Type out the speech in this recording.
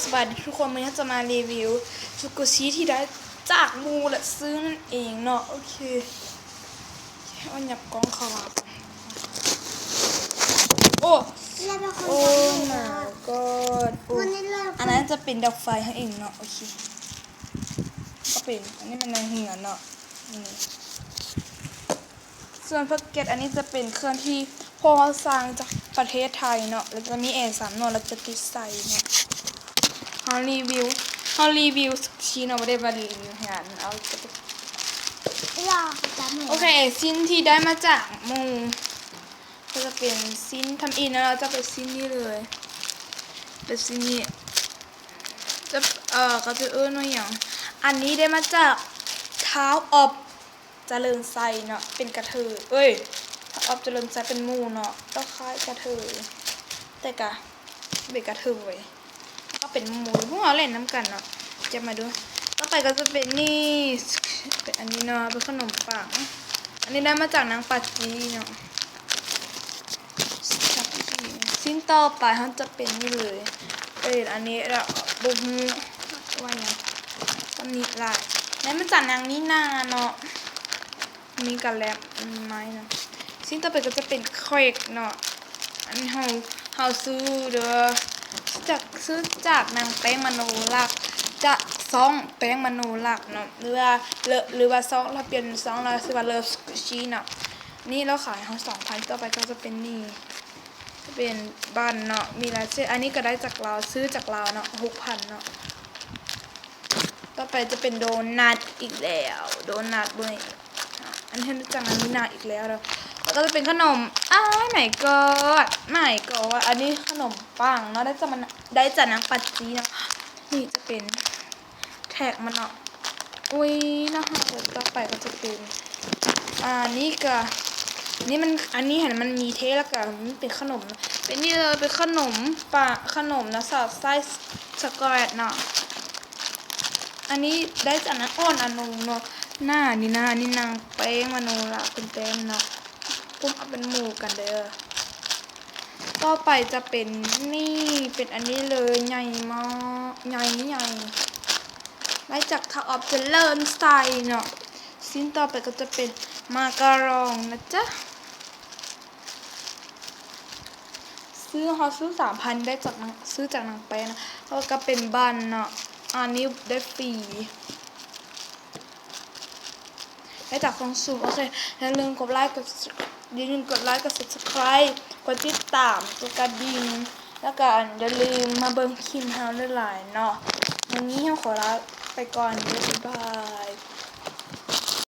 ສະບາຍດີທຸກຄົນ, ມື້ນີ້ເຮົາຈະມາຣີວິວຊຸກຸຊິທີ່ໄດ້ຈາກໝູ່ ແລະ ຊື້ນັ້ນເອງເນາະ. ໂອເຄ ເອົາຫຍັບກ້ອງເຂົ້າມາ. ໂອ້ ໂອ້ my god ໂອ້ ອັນນັ້ນຈະເປັນດອກໄຟເຮົາເອງເນາະ. ໂອເຄ ກໍເປັນ ອັນນີ້ມັນນາງເຮືອນເນາະ ນີ້. ສ່ວນພວກແກັດ ອັນນີ້ຈະເປັນເຄື່ອງທີ່ພໍ່ເຮົາສັ່ງຈາກປະເທດໄທເນາະ ແລ້ວຈະມີແອສາມໜ່ວຍ ແລ້ວຈະຕິດໃສ່ເນາະ. ເຮົາຣີວິວ ເຮົາຣີວິວຊຸຊິເນາະ ບໍ່ໄດ້ວ່າຣີວິວເຮືອນ. ເອົາ ໂອເຄ ຊິ້ນທີ່ໄດ້ມາຈາກໝູ່ກໍຈະເປັນຊິ້ນທຳອິດເນາະ, ເຮົາຈະເປັນຊິ້ນນີ້ເລີຍ ເປັນຊິ້ນນີ້ ຈະ ເອີ ເຂົາຈະເອີ້ນວ່າຫຍັງ? ອັນນີ້ໄດ້ມາຈາກທ້າວອອບ ຈະເລີນໄຊເນາະ ເປັນກະເທີຍ ເອີຍ ອອບ ຈະເລີນໄຊ ເປັນໝູ່ເນາະ ກໍຄ້າຍກະເທີຍ ແຕ່ກະເປັນກະເທີຍ ກໍເປັນໝູ່ ພວກເຮົາຫຼິ້ນນຳກັນເນາະ. ເກັບມາດູ. ຕໍ່ໄປກໍຈະເປັນນີ້ ເປັນອັນນີ້ເນາະ ເປັນຂະໜົມປັງ ອັນນີ້ໄດ້ມາຈາກນາງປາຈີເນາະ. ຊິ້ນຕໍ່ໄປເຮົາຈະເປັນນີ້ເລີຍ ເປັນອັນນີ້ລະ ບໍ່ຮູ້ວ່າຫຍັງ ອັນນີ້ລະ ໄດ້ມາຈາກນາງນີນາເນາະ. ມີກະແລັບ ມີໄມ້ເນາະ. ຊິ້ນຕໍ່ໄປກໍຈະເປັນເຄຣກເນາະ ອັນນີ້ເຮົາ ເຮົາຊື້ເດີ ຈາກ ຊື້ຈາກນາງແປ້ງມະໂນລັກ ຈາກຊ່ອງແປ້ງມະໂນລັກເນາະ ຫຼືວ່າ ຫຼືວ່າຊ່ອງ ລາວປ່ຽນຊ່ອງ ລາວຊື່ວ່າເລີຟສະກູຊິເນາະ. ນີ້ລາວຂາຍໃຫ້ເຮົາສອງພັນ. ຕໍ່ໄປກໍຈະເປັນນີ້ ຈະເປັນບັ້ນເນາະ ມີຫຼາຍເສັ້ນ ອັນນີ້ກໍໄດ້ຈາກລາວ ຊື້ຈາກລາວເນາະ ຫົກພັນເນາະ. ຕໍ່ໄປຈະເປັນໂດນັດອີກແລ້ວ ໂດນັດເບິ່ງ ອັນນີ້ຈາກນາງນີນາອີກແລ້ວເນາະ. ແລ້ວກໍຈະເປັນຂະໜົມ ອ້າຍ ໄມກອດ ໄມກອດ ອັນນີ້ຂະໜົມປັງເນາະ ໄດ້ຈາກ ໄດ້ຈາກນາງປາຈີເນາະ. ນີ້ຈະເປັນ ແທັກມັນເນາະ ອຸ້ຍ ໜ້າຮັກ. ແລ້ວຕໍ່ໄປກໍຈະເປັນ ອ່າ ນີ້ກະ ນີ້ມັນ ອັນນີ້ຫັ້ນມັນມີເທ ແລ້ວກະມັນເປັນຂະໜົມເນາະ ເປັນນີ້ເລີຍ ເປັນຂະໜົມປາ ຂະໜົມນະ ຊອດໄສ້ຊັອກໂກແລັດເນາະ. ອັນນີ້ໄດ້ຈາກນາງອ່ອນອານົງເນາະ ໜ້ານີ້ນະ ອັນນີ້ນາງແປ້ງມະໂນລາ ເປັນແປ້ງເນາະ ກຸ້ມເອົາເປັນໝູ່ກັນເດີ. ຕໍ່ໄປຈະເປັນນີ້ ເປັນອັນນີ້ເລີຍ ໃຫຍ່ມາກ ໃຫຍ່ ໃຫຍ່ ໄດ້ຈາກທ້າວອອບຈະເລີນໄຊເນາະ. ຊິ້ນຕໍ່ໄປກໍຈະເປັນມາກາຣອງນະຈ໊ະ ຊື້ ເຮົາຊື້ສາມພັນ ໄດ້ຈາກນາງ ຊື້ຈາກນາງແປ້ງນະ. ແລ້ວກໍເປັນບັ້ນເນາະ ອັນນີ້ໄດ້ຟຣີ ໄດ້ຈາກຄອງຊຸມ. ໂອເຄ ຢ່າລືມກົດໄລ ກົດ ຢ່າລືມກົດໄລ ກົດຊັບສະຄຣາຍ ກົດຕິດຕາມ ກົດກະດິ່ງ ແລ້ວກໍ ອັນ ຢ່າລືມມາເບິ່ງຄລິບເຮົາຫຼາຍໆເນາະ. ມື້ນີ້ເຮົາຂໍລາໄປກ່ອນເດີ ບາຍບາຍ.